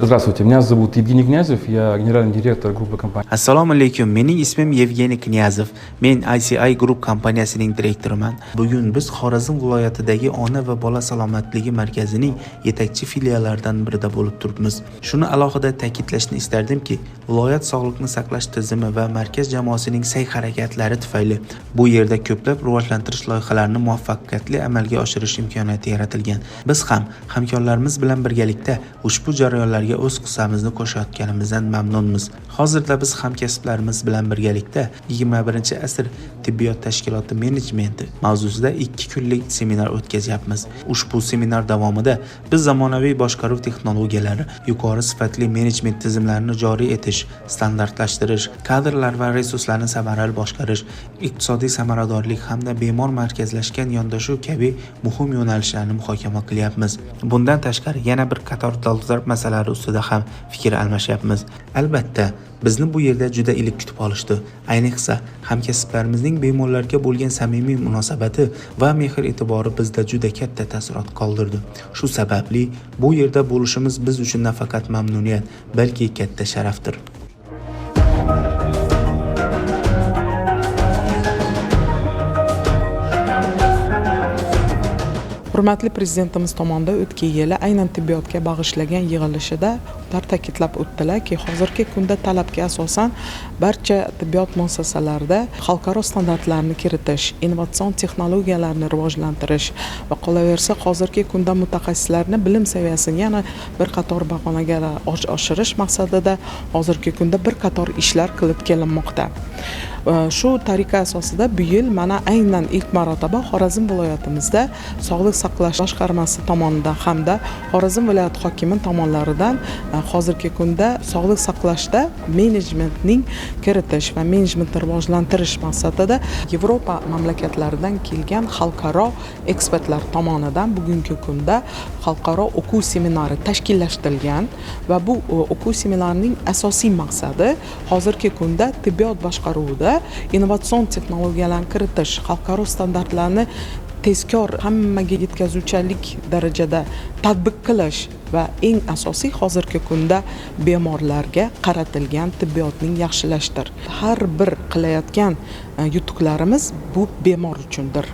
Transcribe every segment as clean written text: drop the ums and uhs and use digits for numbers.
Здравствуйте, меня зовут Евгений Князев, я генеральный директор группы компаний. Assalomu alaykum, mening ismim Yevgeniy Knyazov. Men ICI Group kompaniyasining direktoriman. Bugun biz Xorazm viloyatidagi ona va bola salomatligi markazining yetakchi filiallaridan birida bo'lib turibmiz. Shuni alohida ta'kidlashni istardimki, viloyat sog'liqni saqlash tizimi va markaz jamoasining sa'y-harakatlari tufayli bu yerda ko'plab rivojlantirish loyihalarini muvaffaqiyatli amalga oshirish imkoniyati yaratilgan. Biz ham hamkorlarimiz bilan birgalikda ushbu jarayonlarga o'z hissamizni qo'shayotganimizdan mamnunmiz. Hozirda biz hamkasblarimiz bilan birgalikda 21-asr tibbiyot tashkiloti menejmenti mavzusida 2 kunlik seminar o'tkazyapmiz. Ushbu seminar davomida biz zamonaviy boshqaruv texnologiyalari, yuqori sifatli menejment tizimlarini joriy etish, standartlashtirish, kadrlar va resurslarni samarali boshqarish, iqtisodiy samaradorlik hamda bemor markazlashgan yondashuv kabi muhim yo'nalishlarni muhokama qilyapmiz. Bundan tashqari yana bir qator dolzarb masalalar ustida ham fikr almashyapmiz. Albatta, bizni bu yerda juda iliq kutib olishdi. Ayniqsa, hamkasblarimizning bemorlarga bo'lgan samimiy munosabati va mehr-e'tibori bizda juda katta taassurot qoldirdi. Shu sababli bu yerda bo'lishimiz biz uchun nafaqat mamnuniyat, balki katta sharafdir. Hurmatli prezidentimiz tomonidan o'tgan yili aynan tibbiyotga bag'ishlagan yig'ilishida ular ta'kidlab o'tdilarki, hozirgi kunda talabga asosan barcha tibbiyot muassasalarida xalqaro standartlarni kiritish, innovatsion texnologiyalarni rivojlantirish va qolaversa hozirgi kunda mutaxassislarni bilim saviyasini yana bir qator pog'onaga oshirish maqsadida hozirgi kunda bir qator ishlar qilib kelinmoqda. Shu tariqa asosida bu yil mana aynan ilk marotaba Xorazm viloyatimizda sog'liq saqlash boshqarmasi tomonidan hamda Xorazm viloyat hokimi tomonlaridan hozirgi kunda sog'liq saqlashda menejmentning kiritish va menejmentni rivojlantirish maqsadida Yevropa mamlakatlaridan kelgan xalqaro ekspertlar tomonidan bugungi kunda xalqaro o'quv seminari tashkillashtirilgan va bu o'quv seminarining asosiy maqsadi hozirgi kunda tibbiyot boshqaruvida innovatsion texnologiyalarni kiritish, xalqaro standartlarni tezkor hammaga yetkazuvchanlik darajada tatbiq qilish va eng asosiy hozirgi kunda bemorlarga qaratilgan tibbiyotning yaxshilashdir. Har bir qilayotgan yutuqlarimiz bu bemor uchundir.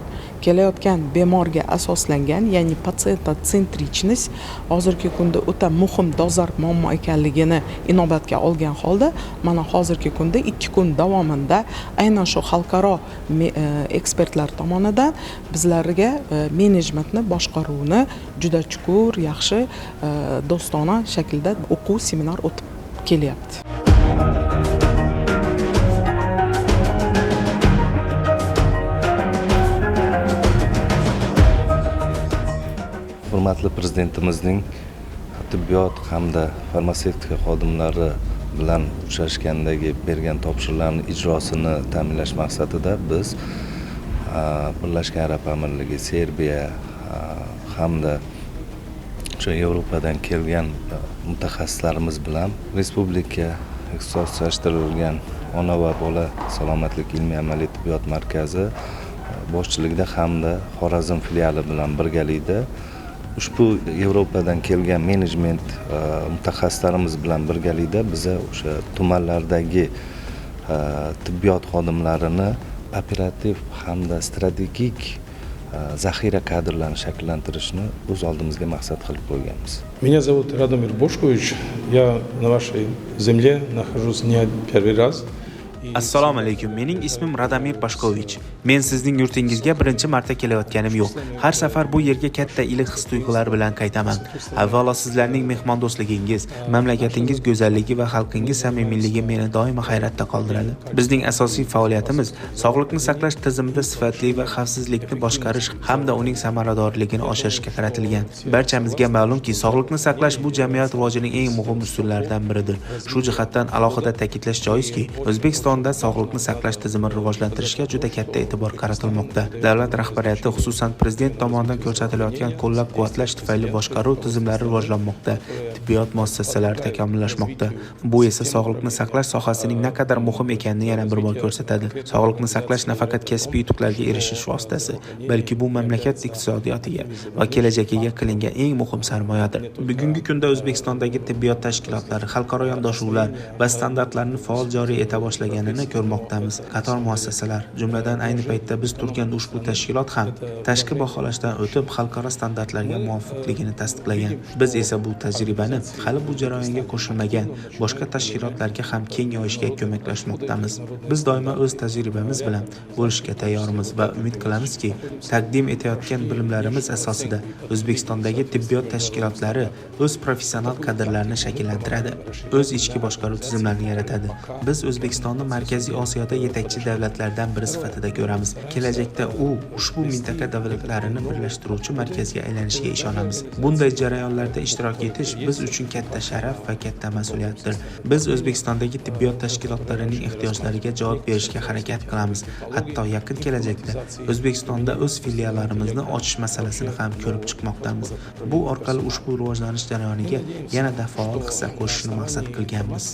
Kelayotgan bemorga asoslangan, ya'ni patsientsentrichность hozirgi kunda o'ta muhim dolzarb muammo ekanligini inobatga olgan holda mana hozirgi kunda 2 kun davomida aynan shu xalqaro ekspertlar tomonidan bizlarga menejmentni boshqaruvni juda chuqur, yaxshi, do'stona shaklda o'quv seminar o'tib kelyapti. Hurmatli prezidentimizning tibbiyot hamda farmatsevtika xodimlari bilan uchrashgandagi bergan topshiriqlarning ijrosini ta'minlash maqsadida biz Birlashgan Arab Amirligi, Serbiya hamda o'sha Yevropadan kelgan mutaxassislarimiz bilan Respublika ixtisoslashtirilgan ona va bola salomatlik ilmiy amaliy tibbiyot markazi boshchiligida hamda Xorazm filiali bilan birgalikda ushbu Yevropadan kelgan menejment mutaxassislarimiz bilan birgalikda biza o'sha tumanlardagi tibbiyot xodimlarini operativ hamda strategik zaxira kadrlarini shakllantirishni o'z oldimizga maqsad qilib qo'yganmiz. Меня зовут Радомир Бошкович. Я на вашей земле нахожусь не первый раз. Assalomu alaykum. Mening ismim Radomir Boshkovich. Men sizning yurtingizga birinchi marta kelayotganim yo'q. Har safar bu yerga katta iliq his-tuyg'ular bilan qaytaman. Avvalo sizlarning mehmondo'stligingiz, mamlakatingiz go'zalligi va xalqingiz samimiyligi meni doimo hayratda qoldiradi. Bizning asosiy faoliyatimiz sog'liqni saqlash tizimida sifatli va xavfsizlikni boshqarish hamda uning samaradorligini oshirishga qaratilgan. Barchamizga ma'lumki, sog'liqni saqlash bu jamiyat rivojining eng muhim usullaridan biridir. Shu jihatdan alohida ta'kidlash joizki, O'zbekiston O'zbekistonda sog'liqni saqlash tizimini rivojlantirishga juda katta e'tibor qaratilmoqda. Davlat rahbariyati, xususan, prezident tomonidan ko'rsatilayotgan qo'llab-quvvatlash tufayli boshqaruv tizimlari rivojlanmoqda, tibbiyot muassasalari takomillashmoqda. Bu esa sog'liqni saqlash sohasining naqadar muhim ekanini yana bir bor ko'rsatadi. Sog'liqni saqlash nafaqat kasbiy yutuqlarga erishish vositasi, balki bu mamlakat iqtisodiyotiga va kelajagiga qilingan eng muhim sarmoyadir. Bugungi kunda O'zbekistondagi tibbiyot tashkilotlari xalqaro yondashuvlar va standartlarni faol joriy eta boshlaganini ko'rmoqdamiz. Qator muassasalar, jumladan, ayni paytda biz turgan ushbu tashkilot ham tashqi baholashdan o'tib, xalqaro standartlarga muvofiqligini tasdiqlagan. Biz esa bu tajribani hali bu jarayonga qo'shilmagan boshqa tashkilotlarga ham keng yoyishga ko'maklashmoqdamiz. Biz doimo o'z tajribamiz bilan bo'lishga tayyormiz va umid qilamizki, taqdim etayotgan bilimlarimiz asosida O'zbekistondagi tibbiyot tashkilotlari o'z professional kadrlarini shakllantiradi, o'z ichki boshqaruv tizimlarini yaratadi. Biz O'zbekistonni Markaziy Osiyoda yetakchi davlatlardan biri sifatida ko'ramiz. Kelajakda u ushbu mintaqa davlatlarini birlashtiruvchi markazga aylanishiga ishonamiz. Bunday jarayonlarda ishtirok etish biz uchun katta sharaf va katta mas'uliyatdir. Biz O'zbekistondagi tibbiyot tashkilotlarining ehtiyojlariga javob berishga harakat qilamiz. Hatto yaqin kelajakda O'zbekistonda o'z filiallarimizni ochish masalasini ham ko'rib chiqmoqdamiz. Bu orqali ushbu rivojlanish jarayoniga yanada faol hissa qo'shishni maqsad qilganmiz.